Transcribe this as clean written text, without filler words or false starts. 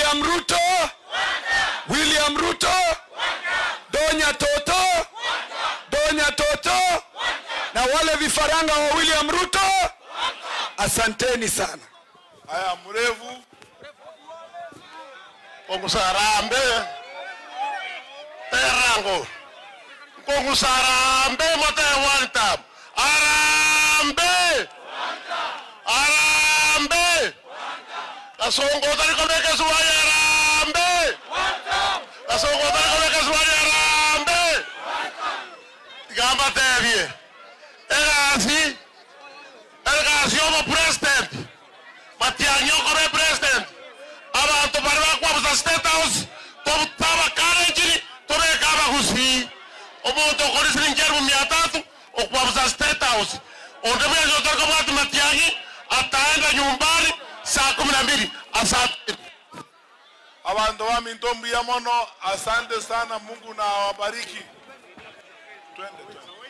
William Ruto, William Ruto, Donya Toto, Donya Toto na wale vifaranga wa William Ruto, asanteni sana. Aya mrefu Kong'usa harambee terango nkong'usa harambee motebe one term harambee harambee Kasongo otari kobeka esuruari harambee Kasongo otari kobeka esuruari harambee Tiga mbatebie egasi egasi ya obopresident Matiang'i okoba epresident abanto baria bakwabusa state house tobute abakalenjini tobeke abagusii omonto okori siringi elfu mia tatu okwabusa state house onde bwensi otari kobwati Matiang'i ataenda nyumbani saa kumi na mbili asante. Abanto baminto mbuya mono, asante sana, Mungu na awabariki. Twende, twende.